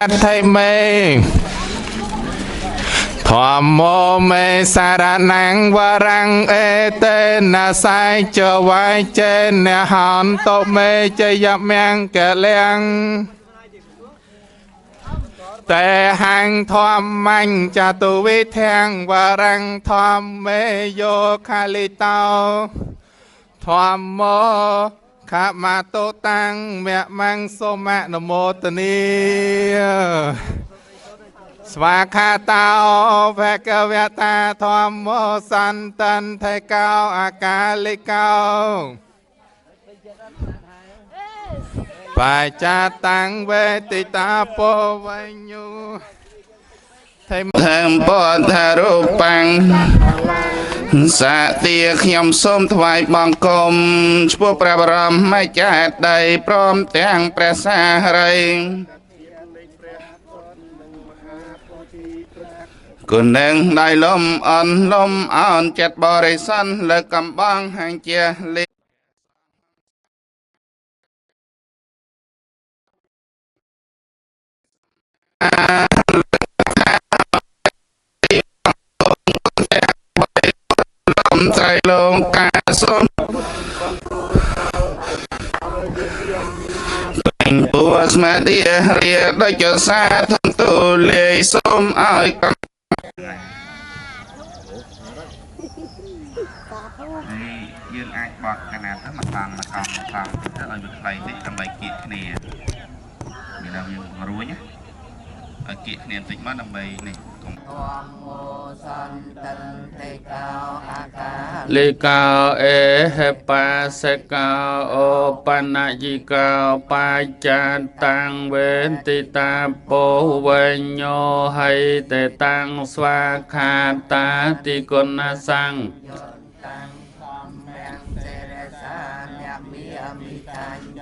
ថិមេធម្មោមេសារណੰវរੰអេតេនសៃចវៃចេនហន្តមេជយមង្គលំតេហੰធម្មញ្ចតុវិធាំវរੰធម្មេយោខាលិតោធម្មោខមតុតាំងមមੰសូមនមោតនីស្វាខាតោភគវតាធម្មោសន្តន្ថេកោអាកាលិកោបាចាតាំងវេទិតាពោវញ្ញូថេ ធម្មពធរូបាំងសាទាខ្ញុំសូមថ្វាយបង្គំឆ្ពោះព្រះបរមចេតិយព្រមទាំងព្រះសារីគុណនឹងដៃលំអន់លំអោនចិត្តបរិស័នលើកកំបងហាងជាលីំត្រៃលោកកាសូមពេញពួស្មាធិរាដូចជាសាធំទូលាយសូមឲ្យកនេះយើងអាចបត់កណាត់ទៅមកតង់មកតង់មកតង់ទៅឲ្យវាខ្លីតិចដើម្បីគៀកគ្នាមានដល់យើងរួចណាឲ្យគៀកគ្នាបន្តិចមកដើម្បីនេះកុំ លិកោអេហេបាសិកោអូបនយិកោបាចាតាំងវេនតិតាពោវញ្ញោហៃតេតាំងស្វាខាតាតិគុណសង្ឃ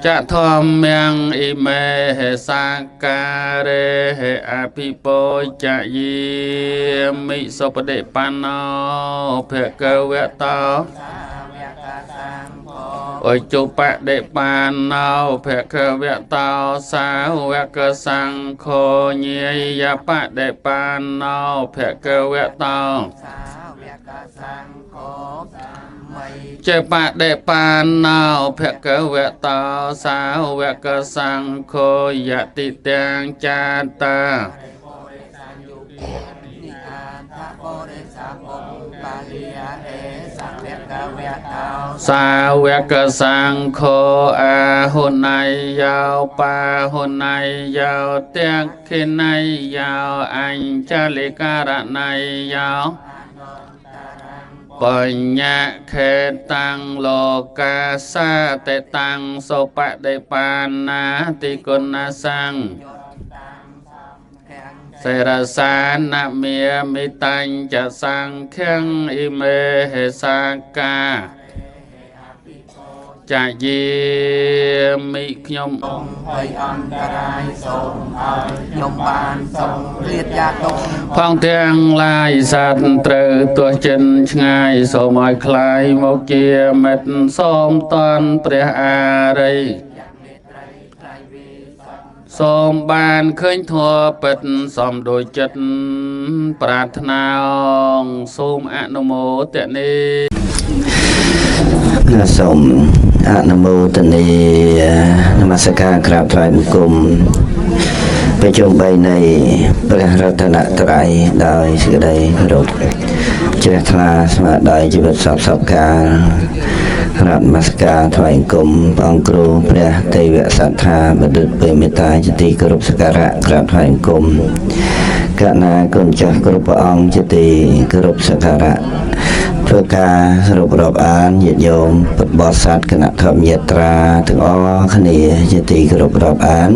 ចធម្មំអ៊ីមេហេសាការេហេអភិពោចយាមិសុបតិបណ្ណោភគវតោអុជុបតិបណ្ណោភគវតោសាវកសង្ឃោញាយបតិបណ្ណោភគវតោចេបដិបណ្ណោភគវតោសាវកសង្ឃោយតិទាំងចាតាសាវកសង្ឃោអាហុណៃយោបាហុណៃយោទាំងខិណៃយោអញ្ចលិករណៃយោបញ្ញខេតាំងលោកាសាតិតាំងសុបតិបណ្ណាតិគុណសង្ឃសេរសានមេមិតញ្ចសង្ឃੰអ៊ីមេហេសាកាចាយាមិខ្ញុំ ភ័យអន្តរាយសូមឲ្យខ្ញុំបានសូមឃ្លាតយ៉ាទុំ ផងទាំងឡាយសត្វត្រូវទោះចិនឆ្ងាយសូមឲ្យคลายមកជាមិត្តសូមតន់ព្រះអារីយសូមបានឃើញធម៌ពិតសំដូចចិត្តប្រាថ្នាសូមអនុមោទនា សូមអនុមោទនានមស្ការក្រាបថ្វាយបង្គំប្រជុំបីនៃព្រះរតនត្រ័យដោយសេចក្តីគោរពជ្រះថ្លាស្មារតីជីវិតសពសពកាលរដ្ឋនមស្ការថ្វាយបង្គំព្រះអង្គគ្រូព្រះទេវសត្ថាបណ្ឌិតពេមេត្តាជាទីគោរពសក្ការៈក្រាបថ្វាយបង្គំកណាគុណចាស់គ្រប់ព្រះអង្គជាទីគោរពសក្ការៈធ្វើការសរុបរាប់អានញាតិញោមពុទ្ធបរិស័ទគណៈធម្មយាត្រាទាំងអស់គ្នាជាទីគោរពរាប់អាន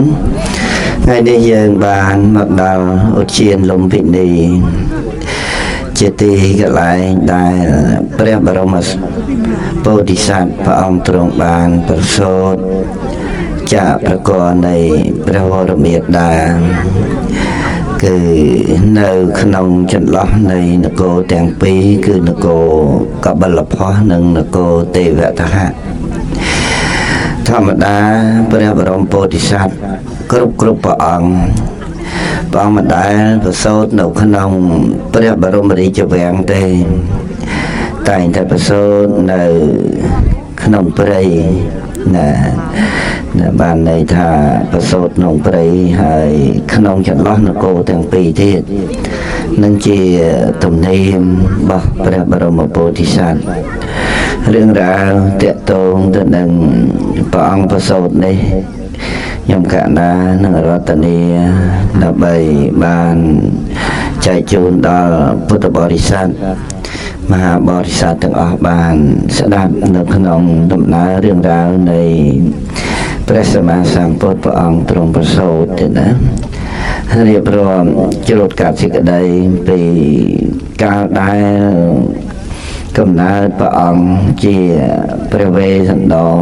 ថ្ងៃនេះយើងបានមកដល់ឧទ្យានលុំពិនីជាទីកន្លែងដែលព្រះបរមពោធិសត្វព្រះអង្គទ្រង់បានប្រសូតចាកប្រកបនៃព្រះវរមេតាគឺនៅក្នុងចន្លោះនៃនគរទាំងពីរគឺនគរកបិលផោះនិងនគរទេវតហៈធម្មតាព្រះបរមពោធិសត្វគ្រប់ព្រះអង្គ ព្រះអង្គមិនដែលប្រសូតនៅក្នុងព្រះបរមរាជវាំងទេតែងតែប្រសូតនៅក្នុងព្រៃណាណាបានន័យថាប្រសូតក្នុងព្រៃហើយក្នុងចន្លោះនគរទាំងពីរទៀតនឹងជាទំនៀមរបស់ព្រះបរមពោធិសត្វរឿងរ៉ាវតកតងទៅនឹងព្រះអង្គប្រសូតនេះខ្ញុំកណ្ដានិងរតនាដើម្បីបានចែកជូនដល់ពុទ្ធបរិស័ទមហាបរិស័ទទាំងអស់បានស្ដាប់នៅក្នុងដំណើររឿងរ៉ាវនៃព្រះសម្មាសម្ពុទ្ធព្រះអង្គទ្រង់ប្រសូតទេណារៀបរាប់ជ្រុតកាត់សេចក្តីពីកាលដែលកំណើតព្រះអង្គជាព្រះវេស្សន្តរ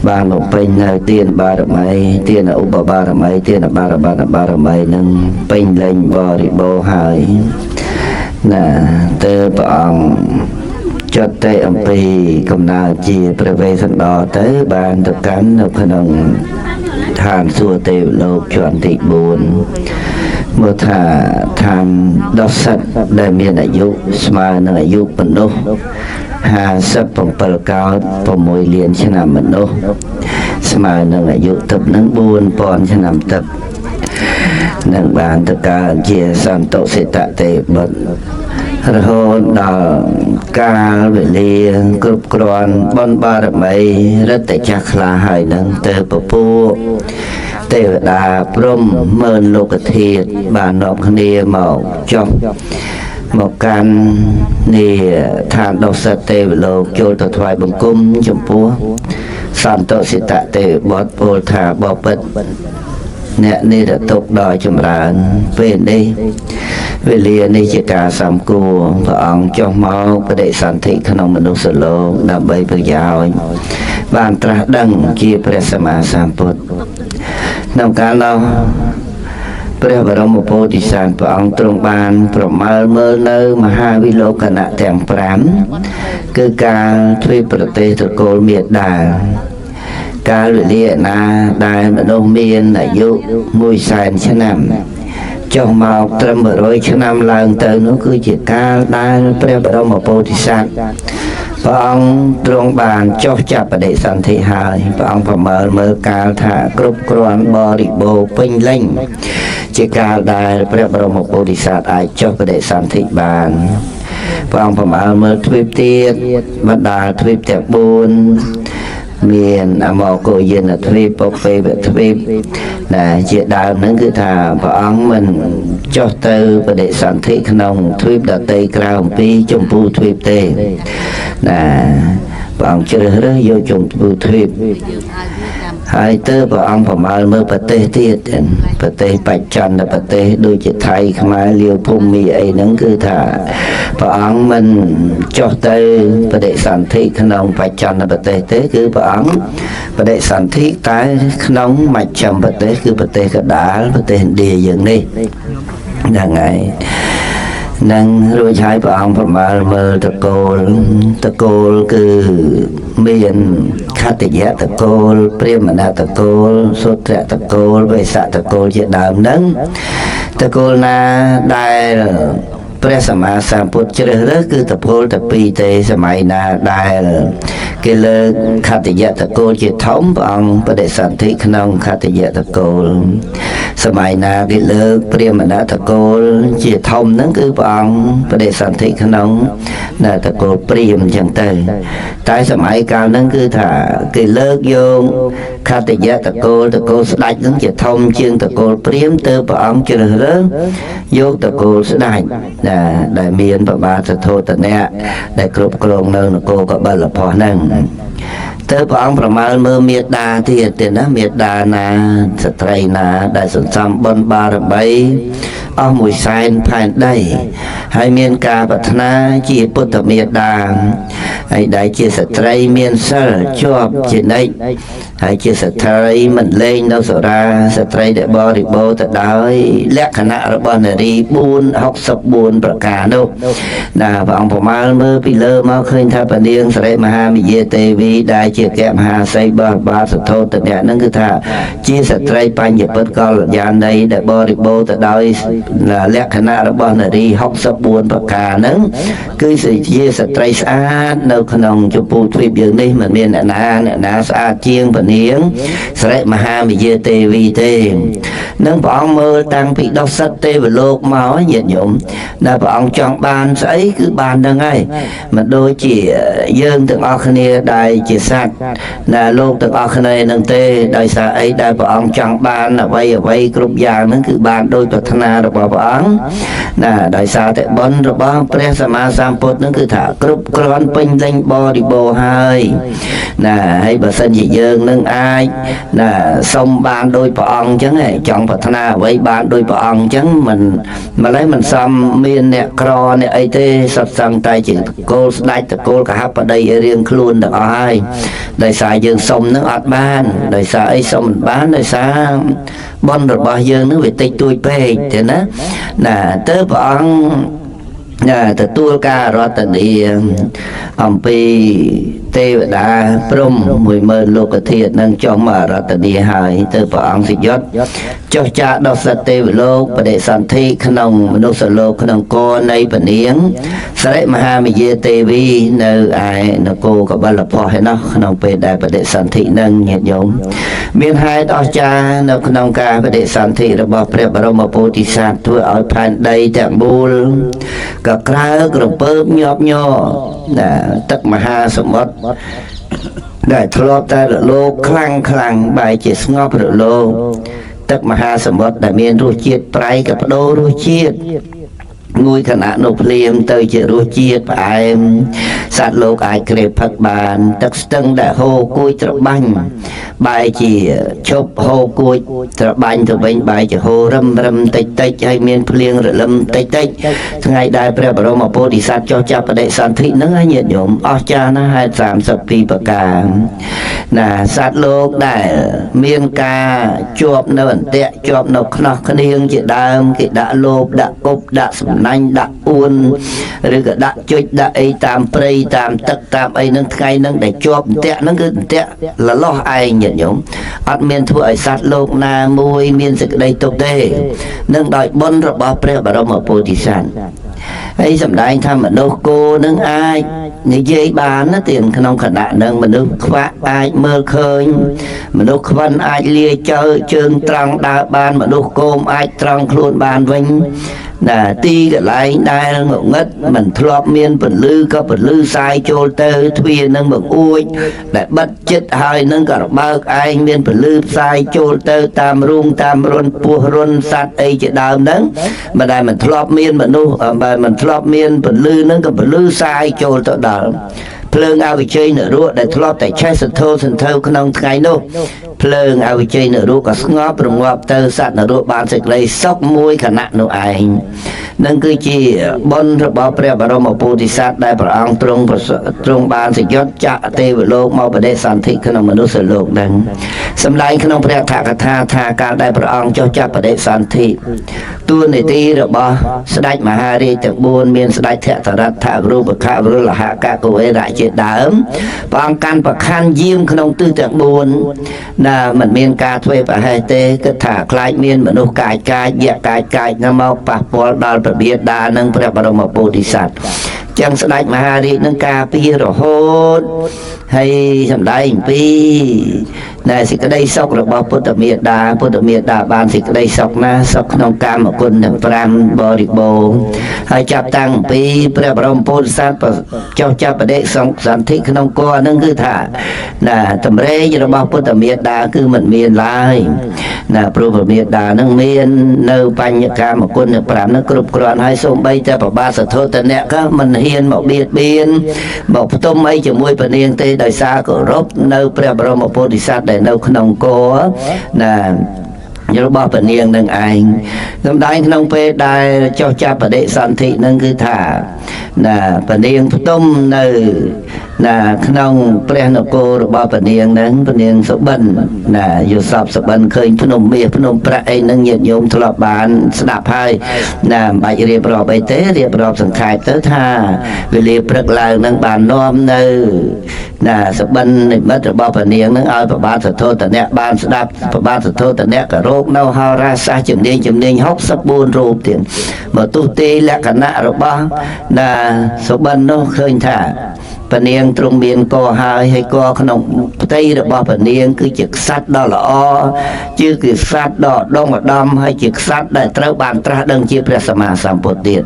បានបំពេញនៅទានបារមីទានឧបបារមីទានបារបារបារមីនឹងពេញលេញបរិបូរណ៍ហើយណាទើបព្រះអង្គចត់តែអំពីកំណើតជាព្រះវេស្សន្តរទៅបានទៅកាន់នៅក្នុងឋានសួគ៌ទេវលោកជាន់ទី4មើលថាឋានដសិតដែលមានអាយុស្មើនឹងអាយុមនុស្ស57កោដ6លានឆ្នាំមនុស្សស្មើនឹងអាយុទឹកនឹង4000ឆ្នាំទឹកនឹងបានទៅកើតជាសន្តោសិតទេបុត្ររហូតដល់កាលវេលាគ្រប់គ្រាន់បុណ្យបារមីរឹតតែចាស់ខ្លាហើយនឹងទៅពពួកទេវតាព្រហ្មម៉ឺនលោកធាតុបាននាំគ្នាមកចុះមកកាន់នេះឋានដុសិតទេវលោកចូលទៅថ្វាយបង្គំចំពោះសន្តោសិតទេវបុត្រពោលថាបបិទ្ធអ្នកនេះរទុកដល់ចម្រើនពេលនេះវេលានេះជាការសំគួរព្រះអង្គចុះមកបដិសន្ធិក្នុងមនុស្សលោកដើម្បីប្រយោជន៍បានត្រាស់ដឹងជាព្រះសម្មាសម្ពុទ្ធក្នុងកាលនោះព្រះបរមពោធិសត្វព្រះអង្គទ្រង់បានប្រមើលមើលនៅមហាវិលោកណៈទាំង5គឺកាលទ្វីបប្រទេសត្រកូលមេដាកាលវេលាណាដែលមនុស្សមានអាយុ100,000ឆ្នាំចុះមកត្រឹម100ឆ្នាំឡើងទៅនោះគឺជាកាលដែលព្រះបរមពោធិសត្វព្រះអង្គទ្រង់បានចុះចាប់បដិសន្ធិហើយព្រះអង្គប្រមើលមើលកាលថាគ្រប់គ្រាន់បរិបូរណ៍ពេញលេញជាកាលដែលព្រះបរមពោធិសត្វអាចចុះបដិសន្ធិបានព្រះអង្គប្រមើលមើលទ្វីបទៀតបណ្ដាទ្វីបទាំង4មានអមកោយានទ្វីបពពេវទ្វីបណាជាដើមហ្នឹងគឺថាព្រះអង្គមិនចុះទៅបដិសន្ធិក្នុងទ្វីបដទៃក្រៅអំពីជម្ពូទ្វីបទេណាព្រះអង្គជ្រើសរើសយកជម្ពូទ្វីបហើយទៅព្រះអង្គប្រមាលមើលប្រទេសទៀតប្រទេសបច្ចន្នប្រទេសដូចជាថៃខ្មែរលាវភូមិអីហ្នឹងគឺថាព្រះអង្គមិនចុះទៅបដិសន្ធិក្នុងបច្ចន្នប្រទេសទេគឺព្រះអង្គបដិសន្ធិតែក្នុងមជ្ឈិមប្រទេសគឺប្រទេសកណ្ដាលប្រទេសឥណ្ឌាយើងនេះហ្នឹងហើយនឹងរួចហើយព្រះអង្គប្រមាលមើលតកូលតកូលគឺមានខតិយតកូលព្រាហ្មណតកូលសុត្រតកូលវេសតកូលជាដើមហ្នឹងតកូលណាដែលព្រះសម្មាសម្ពុទ្ធជ្រើសរើសគឺតពលតែពីរទេសម័យណាដែលគេលើកខតិយតកូលជាធំព្រះអង្គបដិសន្ធិក្នុងខតិយតកូលសម័យណាគេលើកព្រាហ្មណតកូលជាធំហ្នឹងគឺព្រះអង្គបដិសន្ធិក្នុងតកូលព្រាហ្មណ៍អញ្ចឹងទៅតែសម័យកាលហ្នឹងគឺថាគេលើកយកខតិយតកូលតកូលស្ដេចហ្នឹងជាធំជាងតកូលព្រាហ្មណ៍ទៅព្រះអង្គជ្រើសរើសយកតកូលស្ដេចណាដែលមានព្រះបាទសទ្ធោទនៈដែលគ្រប់គ្រងនៅនគរកបិលផុសហ្នឹងទៅព្រះអង្គប្រមាលមើលមេដាទៀតទេណាមេដាណាស្ត្រីណាដែលសន្សំបុណ្យបារមីអស់100,000ផែនដីហើយមានការប្រាថ្នាជាពុទ្ធមេដាហើយដែលជាស្ត្រីមានសិលជាប់ជានិច្ចហើយជាស្ត្រីមិនលែងនៅសុរាស្ត្រីដែលបរិបូរណ៍ទៅដោយលក្ខណៈរបស់នារី464ប្រការនោះណាព្រះអង្គប្រមាលមើលពីលើមកឃើញថាព្រះនាងសិរិមហាមយាទេវីដែល ជាអគ្គមហាសីរបស់បាទសទ្ធោទនៈហ្នឹងគឺថាជាស្ត្រីបញ្ញពិតកល្យាណីដែលបរិបូរណ៍ទៅដោយលក្ខណៈរបស់នារី64ប្រការហ្នឹងគឺជាស្ត្រីស្អាតនៅក្នុងចម្ពោះទ្វីបយើងនេះមិនមានអ្នកណាស្អាតជាងព្រះនាងសិរិមហាមយាទេវីទេនឹងព្រះអង្គមើលតាំងពីដោះសិទ្ធទេវលោកមកញាតិញោមដែលព្រះអង្គចង់បានស្អីគឺបានហ្នឹងហើយមិនដូចជាយើងទាំងអស់គ្នាដែលជាសត្វណាលោកទាំងអស់គ្នានឹងទេដោយសារអីដែលព្រះអង្គចង់បានអ្វីគ្រប់យ៉ាងហ្នឹងគឺបានដោយប្រាថ្នារបស់ព្រះអង្គណាដោយសារតែបុណ្យរបស់ព្រះសម្មាសម្ពុទ្ធហ្នឹងគឺថាគ្រប់គ្រាន់ពេញលេញបរិបូរណ៍ហើយណាហើយបើសិនជាយើងនឹងអាចណាសុំបានដោយព្រះអង្គអញ្ចឹងចង់ប្រាថ្នាអ្វីបានដោយព្រះអង្គអញ្ចឹងមិនម្លេះមិនសមមានអ្នកក្រអ្នកអីទេសុទ្ធសឹងតែជាគោលស្ដេចតកូលកហបតីរៀងខ្លួនទាំងអស់ហើយដោយសារយើងសុំនឹងអត់បានដោយសារអីសុំមិនបានដោយសារបុណ្យរបស់យើងនឹងវាតិចតួចពេកទេណាណាទៅព្រះអង្គណាទទួលការរតនាអំពីទេវតាព្រំ10000លោកធាតុនឹងចុះមករតនាហើយទៅព្រះអង្គសិយុទ្ធចុះចាកដល់សត្វទេវលោកបដិសន្ធិក្នុងមនុស្សលោកក្នុងកនៃពនាងសិរិមហាមយាទេវីនៅឯនគរកបិលផោះឯណោះក្នុងពេលដែលបដិសន្ធិនឹងញាតិញោមមានហេតុអស្ចារ្យនៅក្នុងការបដិសន្ធិរបស់ព្រះបរមពោធិសត្វធ្វើឲ្យផែនដីទាំងមូលក៏ក្រើករំពើបញាប់ញ័រណាទឹកមហាសមុទ្រដែលធ្លាប់តែរលោងខ្លាំងខ្លាំងបែរជាស្ងប់រលោងទឹកមហាសមុទ្រដែលមានរសជាតិប្រៃក៏បដូររសជាតិមួយខណៈនោះភ្លាមទៅជារសជាតិផ្អែមសត្វលោកអាចក្រេបផឹកបានទឹកស្ទឹងដែលហូរគួចត្របាញ់បែរជាឈប់ហូរគួចត្របាញ់ទៅវិញបែរជាហូររឹមរឹមតិចតិចហើយមានភ្លៀងរលឹមតិចតិចថ្ងៃដែលព្រះបរមពោធិសត្វចុះចាប់បដិសន្ធិហ្នឹងហើយញាតិញោមអស្ចារ្យណាស់ហេតុ32ប្រការណាសត្វលោកដែលមានការជាប់នៅអន្ទាក់ជាប់នៅខ្នោះគ្នៀងជាដើមគេដាក់លោបដាក់គប់ដាក់សំណាញ់ដាក់អួនឬក៏ដាក់ចុចដាក់អីតាមព្រៃតាមទឹកតាមអីនឹងថ្ងៃនឹងដែលជាប់អន្ទាក់ហ្នឹងគឺអន្ទាក់លលោះឯងញាតិញោមអត់មានធ្វើឲ្យសត្វលោកណាមួយមានសេចក្តីទុក្ខទេនឹងដោយបុណ្យរបស់ព្រះបរមពោធិសត្វហើយសម្ដែងថាមនុស្សគោនឹងអាចនិយាយបានណាទៀតក្នុងខណៈនឹងមនុស្សខ្វាក់អាចមើលឃើញមនុស្សខ្វិនអាចលាជើជើងត្រង់ដើរបានមនុស្សគោមអាចត្រង់ខ្លួនបានវិញណាទីកន្លែងដែលងងឹតមិនធ្លាប់មានពន្លឺក៏ពន្លឺសាយចូលទៅទ្វារនឹងបង្អួចដែលបិទចិត្តហើយនឹងក៏របើកឯងមានពន្លឺផ្សាយចូលទៅតាមរូងតាមរុនពោះរុនសត្វអីជាដើមហ្នឹងមិនដែលមិនធ្លាប់មានមនុស្សបើមិនធ្លាប់មានពន្លឺហ្នឹងក៏ពន្លឺសាយចូលទៅដល់ភ្លើងអវិជ័យនរកដែលធ្លាប់តែឆេះសន្ធោសន្ធៅក្នុងថ្ងៃនោះភ្លើងអវិជ័យនរកក៏ស្ងប់រងាប់ទៅសត្វនរកបានសេចក្តីសុខមួយខណៈនោះឯងនឹងគឺជាបុណ្យរបស់ព្រះបរមពោធិសត្វដែលព្រះអង្គទ្រង់បានសយុទ្ធចាក់ទេវលោកមកបដិសន្ធិក្នុងមនុស្សលោកនឹងសម្ដែងក្នុងព្រះអត្ថកថាថាកាលដែលព្រះអង្គចុះចាប់បដិសន្ធិតួនាទីរបស់ស្ដេចមហារាជទាំង4មានស្ដេចធតរដ្ឋរូបខវរុលហកកវេរៈជាដើមព្រះអង្គកាន់ប្រខាន់យាមក្នុងទិសទាំង4ណាមិនមានការធ្វើប្រហែសទេគិតថាខ្លាចមានមនុស្សកាចកាចយៈកាចកាចណាមកប៉ះពាល់ដល់ព្រះបិតានិងព្រះបរមពោធិសត្វចឹងស្ដេចមហារាជនឹងការពាររហូតហើយសម្ដែងពីណែសេចក្តីសុខរបស់ពុទ្ធមេដាពុទ្ធមេដាបានសេចក្តីសុខណាសុខក្នុងកាមគុណទាំង5បរិបូរណ៍ហើយចាប់តាំងពីព្រះបរមពោធិសត្វចុះចាប់បដិសន្ធិក្នុងគរនឹងគឺថាណាតម្រេចរបស់ពុទ្ធមេដាគឺមិនមានឡើយណាព្រោះព្រះមេដានឹងមាននៅបញ្ញកាមគុណទាំង5នឹងគ្រប់គ្រាន់ហើយសូម្បីតែព្រះបាទសទ្ធោទនៈក៏មិនហ៊ានមកបៀតបៀនមកផ្ទុំអីជាមួយព្រះនាងទេដោយសារគោរពនៅព្រះបរមពោធិសត្វដែលនៅក្នុងគរណារបស់ព្រះនាងនឹងឯងសម្ដែងក្នុងពេលដែលចុះចាប់បដិសន្ធិនឹងគឺថាណាព្រះនាងផ្ទុំនៅណាក្នុងព្រះនគររបស់ព្រះនាងហ្នឹងព្រះនាងសុបិនណាយល់សពសុបិនឃើញភ្នំមាសភ្នំប្រាក់អីហ្នឹងញាតិញោមធ្លាប់បានស្ដាប់ហើយណាមិនបាច់រៀបរាប់អីទេរៀបរាប់សង្ខេបទៅថាវេលាព្រឹកឡើងហ្នឹងបាននាំនៅ ណាសបិននិមិត្តរបស់ព្រះនាងនឹងឲ្យព្រះបាទសទ្ធោទនៈបានស្ដាប់ព្រះបាទសទ្ធោទនៈក៏រោគនៅហោរាសាស្ត្រជំនាញជំនាញ64រូបទៀតបើទោះទេលក្ខណៈរបស់ណាសបិននោះឃើញថាព្រះនាងទ្រង់មានកហើយហើយកក្នុងផ្ទៃរបស់ព្រះនាងគឺជាក្សត្រដ៏ល្អជាក្សត្រដ៏ដងឧត្តមហើយជាក្សត្រដែលត្រូវបានត្រាស់ដឹងជាព្រះសម្មាសម្ពុទ្ធទៀត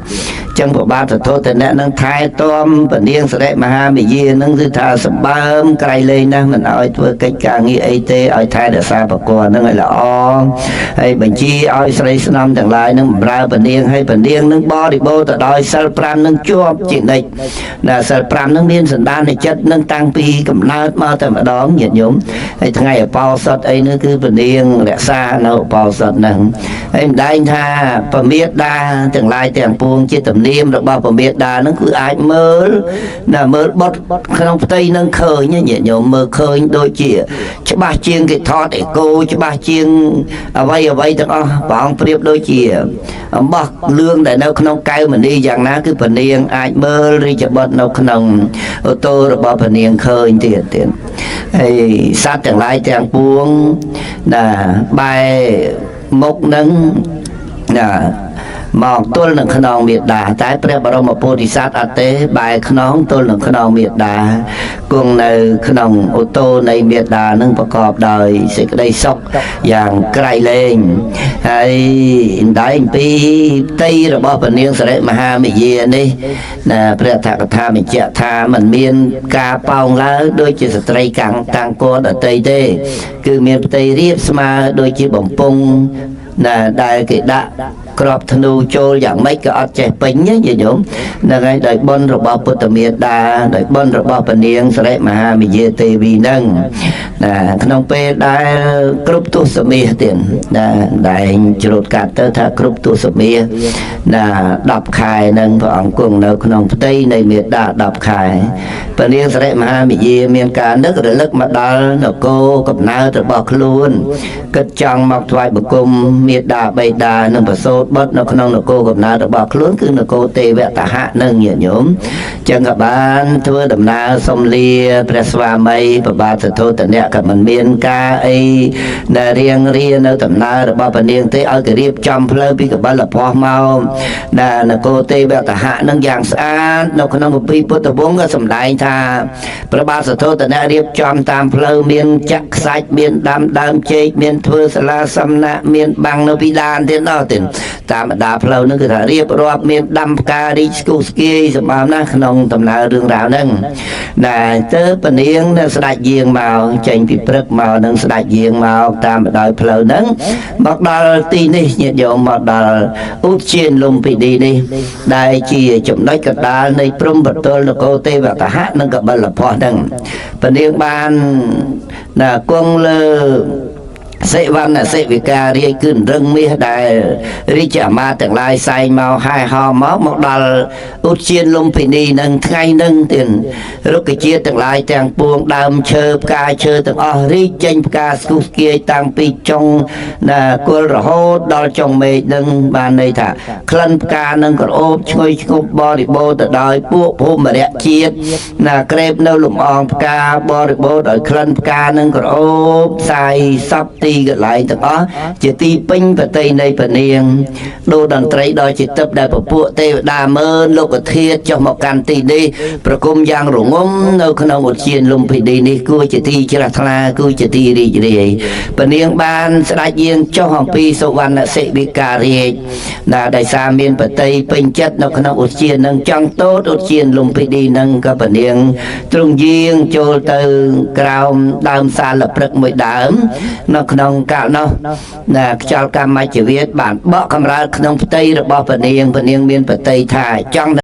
ចឹងព្រះបាទសទ្ធោទនៈនឹងថែទាំព្រះនាងសិរិមហាមាយានឹងគឺថាសម្បើមក្រៃលែងណាស់មិនឲ្យធ្វើកិច្ចការងារអីទេឲ្យថែរក្សាប្រកបនឹងឲ្យល្អហើយបញ្ជាឲ្យស្រីស្នំទាំងឡាយនឹងបម្រើព្រះនាងហើយព្រះនាងនឹងបរិបូរទៅដោយសិល5នឹងជាប់ជានិច្ចណាសិល5នឹងមានសន្តានចិត្តនឹងតាំងពីកំណើតមកតែម្ដងញាតិញោមហើយថ្ងៃអបោសុតអីនោះគឺព្រះនាងរក្សានៅអបោសុតហ្នឹងហើយម្ដែងថាពមេដាទាំងឡាយទាំងពួងជាទំនៀមរបស់ពមេដាហ្នឹងគឺអាចមើលណាមើលបុតក្នុងផ្ទៃនឹងឃើញញាតិញោមមើលឃើញដូចជាច្បាស់ជាងគេថតអេកូច្បាស់ជាងអ្វីអ្វីទាំងអស់ព្រះអង្គប្រៀបដូចជាអំបោះលឿងដែលនៅក្នុងកែវមณีយ៉ាងណាគឺព្រះនាងអាចមើលរាជបុត្រនៅក្នុងអូតូរបស់ព្រះនាងឃើញទៀតទៀតហើយសត្វទាំងឡាយទាំងពួងណាបែមុខនឹងណាមកទល់នឹងខ្នងមេដាតែព្រះបរមពោធិសត្វអត់ទេបែរខ្នងទល់នឹងខ្នងមេដាគង់នៅក្នុងអូតូនៃមេដានឹងប្រកបដោយសេចក្តីសុខយ៉ាងក្រៃលែងហើយដែងពីផ្ទៃរបស់ព្រះនាងសិរិមហាមាយានេះណាព្រះអត្ថកថាបញ្ជាក់ថាมันមានការប៉ោងឡើយដូចជាស្ត្រីកាំងតាំងកដតីទេគឺមានផ្ទៃរាបស្មើដូចជាបំពង់ណាដែលគេដាក់ក្របធ្នូចូលយ៉ាងម៉េចក៏អត់ចេះពេញណាញាតិញោមហ្នឹងហើយដោយបុណ្យរបស់ពុទ្ធមេដាដោយបុណ្យរបស់ព្រះនាងសិរិមហាមាយាទេវីហ្នឹងណាក្នុងពេលដែលគ្រប់ទសមាសទៀតណាដែលជ្រូតកាត់ទៅថាគ្រប់ទសមាសណា10ខែហ្នឹងព្រះអង្គគង់នៅក្នុងផ្ទៃនៃមេដា10ខែព្រះនាងសិរិមហាមាយាមានការនឹករលឹកមកដល់នគរកំណើតរបស់ខ្លួនគិតចង់មកថ្វាយបង្គំមេដាបិតានិងប្រសូតបុត្រនៅក្នុងនគរកំណើតរបស់ខ្លួនគឺនគរទេវតហៈនឹងញាតិញោមចឹងក៏បានធ្វើដំណើរសុំលាព្រះស្វាមីព្រះបាទសទ្ធោទនៈក៏មិនមានការអីដែលរៀងរានៅដំណើររបស់ព្រះនាងទេឲ្យគេរៀបចំផ្លូវពីកបិលផោះមកណានគរទេវតហៈនឹងយ៉ាងស្អាតនៅក្នុងគម្ពីរពុទ្ធវង្សក៏សម្ដែងថាព្រះបាទសទ្ធោទនៈរៀបចំតាមផ្លូវមានចាក់ខ្សាច់មានដាំដើមចេកមានធ្វើសាលាសំណាក់មានបាំងនៅពីដានទៀតដល់ទៀតតាមបណ្ដាផ្លូវហ្នឹងគឺថារៀបរាប់មានដាំផ្ការីកស្គុះស្គាយសម្បើមណាស់ក្នុងដំណើររឿងរ៉ាវហ្នឹងណាទៅពនាងនៅស្ដេចយាងមកចេញពីព្រឹកមកនឹងស្ដេចយាងមកតាមបណ្ដោយផ្លូវហ្នឹងមកដល់ទីនេះញាតិញោមមកដល់ឧទ្យានលំពិនីនេះដែលជាចំណុចកណ្ដាលនៃព្រំប្រទល់នគរទេវតហៈនិងកបិលផោះហ្នឹងពនាងបានណាគង់លើសិវណ្ណសិវិការាជគឺរឹងមាសដែលរាជអាមាត្យទាំងឡាយសែងមកហែហោមកមកដល់ឧទ្យានលំពិនីនឹងថ្ងៃនឹងទៀតរុក្ខជាតិទាំងឡាយទាំងពួងដើមឈើផ្កាឈើទាំងអស់រីកចេញផ្កាស្គុះស្គាយតាំងពីចុងណាគល់រហូតដល់ចុងមេឃនឹងបានន័យថាក្លិនផ្កានឹងក្រអូបឈ្ងុយឈ្ងប់បរិបូរទៅដោយពួកភូមិរៈជាតិណាក្រេបនៅលំអងផ្កាបរិបូរដោយក្លិនផ្កានឹងក្រអូបផ្សាយសពទីកន្លែងទាំងអស់ជាទីពេញប្រតិនៃព្រះនាងដូតន្ត្រីដ៏ជាទឹកដែលពពួកទេវតាមើលលោកធាតុចុះមកកាន់ទីនេះប្រគំយ៉ាងរងំនៅក្នុងឧទ្យានលំពិនីនេះគួរជាទីជ្រះថ្លាគួរជាទីរីករាយព្រះនាងបានស្ដេចយាងចុះអំពីសុវណ្ណសិវិការាជណាដោយសារមានប្រតិពេញចិត្តនៅក្នុងឧទ្យាននឹងចង់តូតឧទ្យានលំពិនីនឹងក៏ព្រះនាងទ្រង់យាងចូលទៅក្រោមដើមសាលព្រឹកមួយដើមនៅក្នុងកាលនោះណាខ្យល់កម្មជីវិតបានបក់កម្រើកក្នុងផ្ទៃរបស់ព្រះនាងព្រះនាងមានប្រតិថាចង់